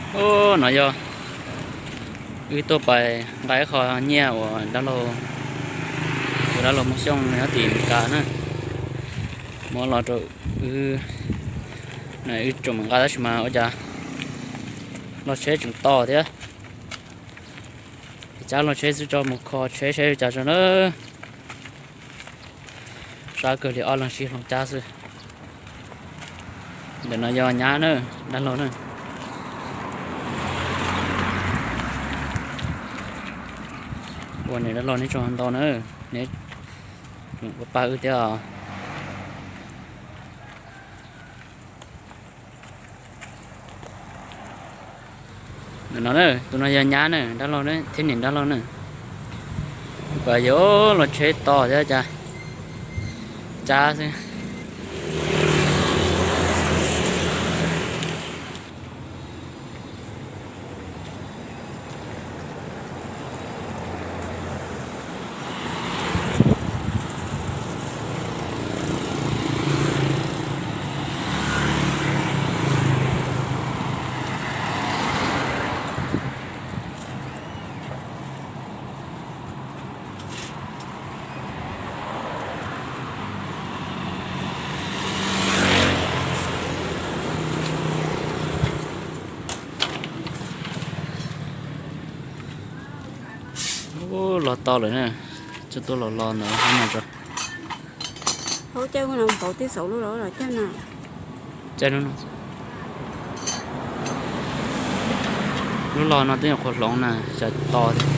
Ub, no yog wb tuaj pais nqa ib qho nyiaj uas dab laug, tus dab laug Moo Xyooj nyob tim Meskas na, muab los rau wb, wb tseem mus nqa tab sis mas ua cas loj tsheb tseem to thiab. Cab loj tsheb xwb tso mus kho tsheb saib ua cas tso na. Sab kawg li ob leeg sib hloov cab xwb. Ntawm no yog nyab na, dab laug na. Ua niam dab laug neb tsaug ntau na, neb ua pab wb thiab os. Ntawm no na, tus no yog nyab na, dab laug na, thiab niam dab laug na. Kuv yog loj tsheb to thiab cas cab xwb. Ub, los tau lawm na, tsuas tuaj los los ntawd no tso. Hauv caij no pauv tib xaus lub los los caij no. Caij lub no. Lub los no twb nyuam qhuav hloov na, xyov to thiab.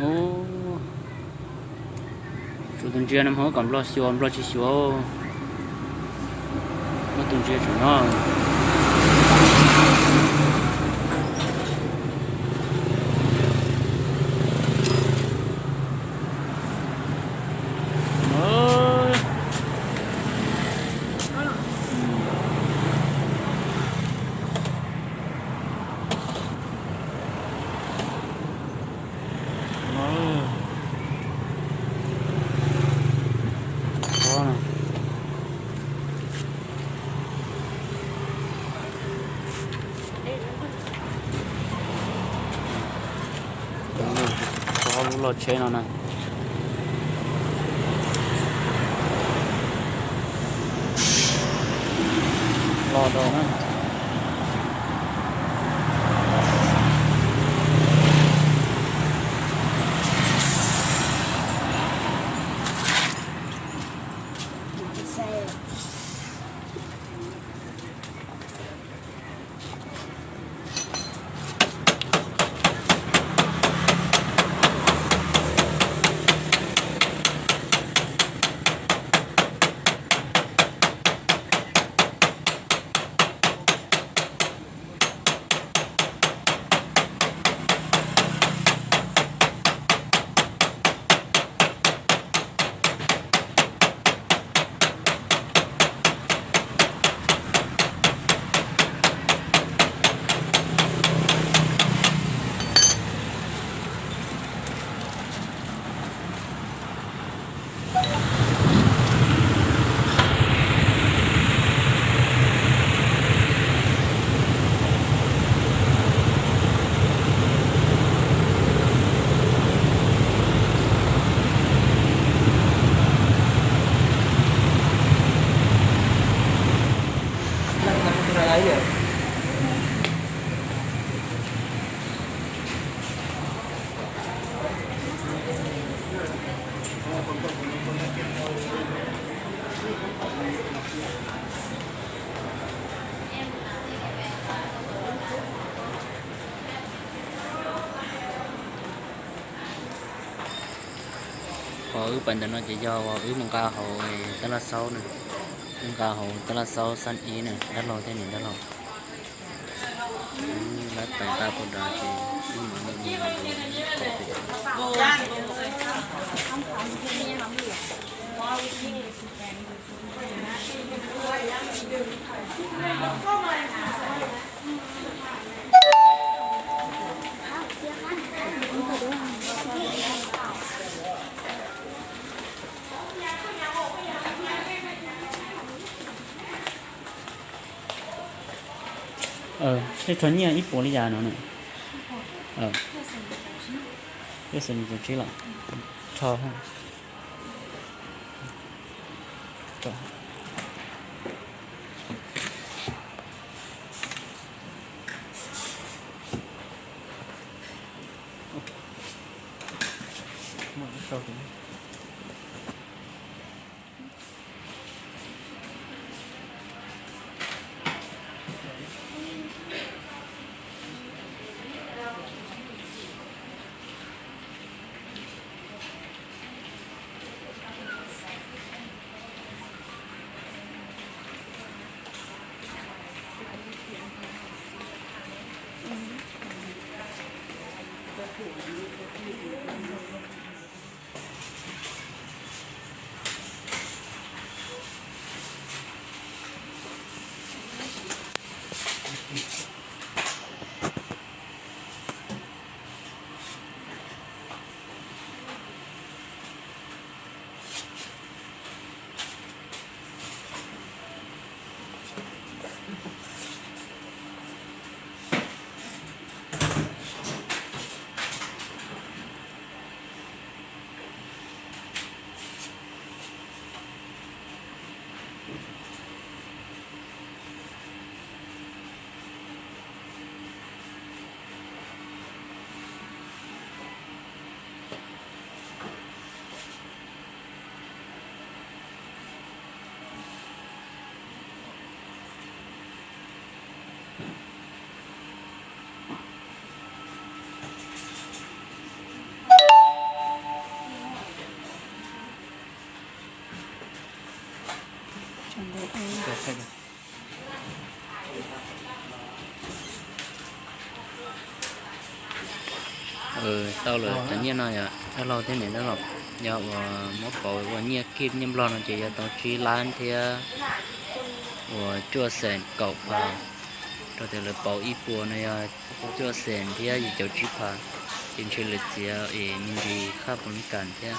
Ub, tsum tus ntsia no mas kom nplog xyuas nplog tsis xyuas. Muab tus ntsia tsum no. Lub loj tsheb no na. Loj dua na. Qhov wb pais ntawm no ces yog uas wb mus nqa hauv tab laj xaub na, wb nqa hauv tab laj xaub xab ib na, dab laug thiab niam dab laug. Lab pais nqa pus das ces wb mus mus mus mus. Tej rho nyiaj ib puas li cas no na? Peb xees nees nkaum tsib lawm. Rho. Tau lawm cov nyiaj no yog dab laug thiab niam dab laug, yog uas muab pauv ua nyiaj kib nyiaj nplog no ces yog tau tsib lab thiab uas cuaj xees kaum phav, rau tias lawv pauv ib puas no yog cuaj xees thiab yim caum tsib phav, ces ntshe lawv txiav es me ntsis khaj puav li kas thiab.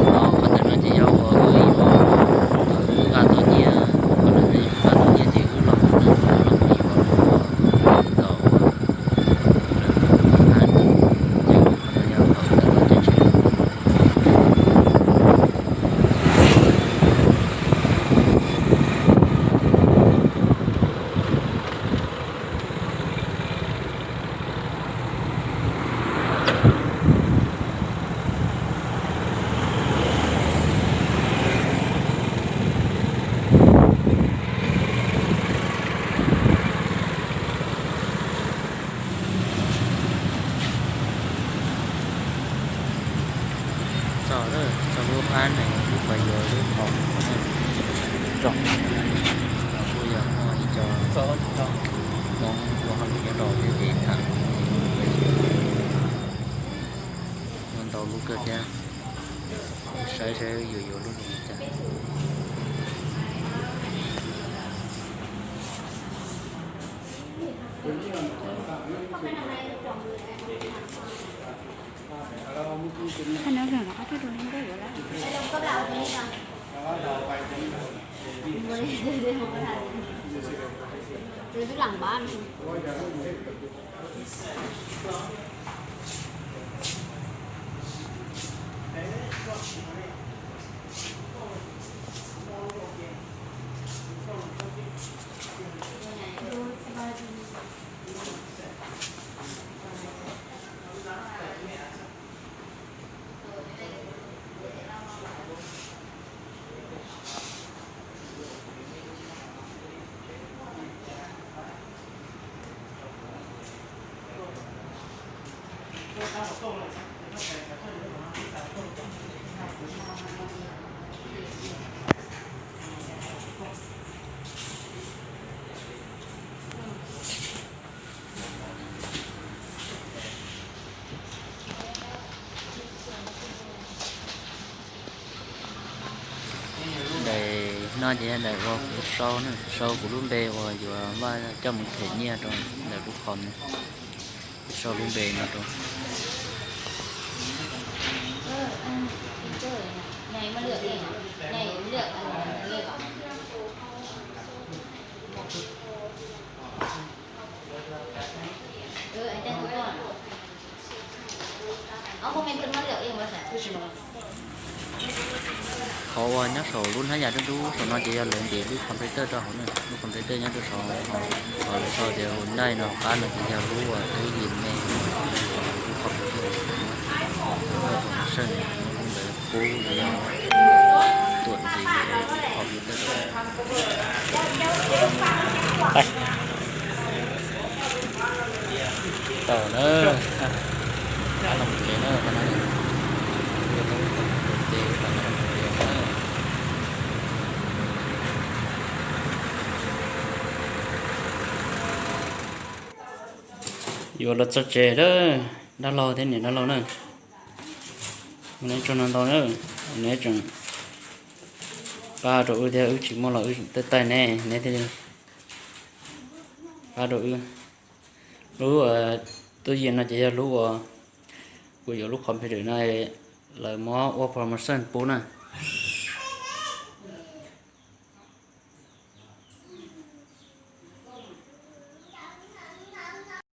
Qhov ntawm no ces yog uas wb yuav nqa tau nyiaj, qhov ntawm no yog nqa tau nyiaj ces wb los mus na, los mus yuav tau lawm, ces qhov no yog qhov wb nqa tau nyiaj tsheb. Txog lawm, txog lub hab no, wb pais yuav lub qhov tsom, kuj yog muaj ib co Hmoob ua hauj lwm nyob rau peb pem tham, muaj ntau lub kawg thiab, saib saib yuav yuav lub zoo li cas. Daim no ces yog daim uas kuv sau na, sau kuv lub npe uas yuav Npaj coj mus them nyiaj rau ntawm lub qhov no. Sau lub npe no rau. Qhov uas nyob saum lub hnab yas dub dub saum no ces yog lawv ntim lub computer rau hauv na, lub computer nyob rau saum, ho lawv sau tias Hyundai no qab no ces yog lub uas twb yim me, lub computer, lub computer, lub ntawd pub los yog tuam ntxiv lub computer. Tau na, qab no mus tsev na, qab no mus tsev, qab no mus tsev na. Yuav los txog tsev lawm, dab laug thiab niam dab laug na. Neb tsaug ntau ntau na, neb tseem pab rau wb thiab, wb tsis muaj los wb tseem taij taij neb, neb thiaj li pab rau wb. Lub tuam yim no ces yog lub uas kuv yuav lub computer no lawv muab ua promotion pub na.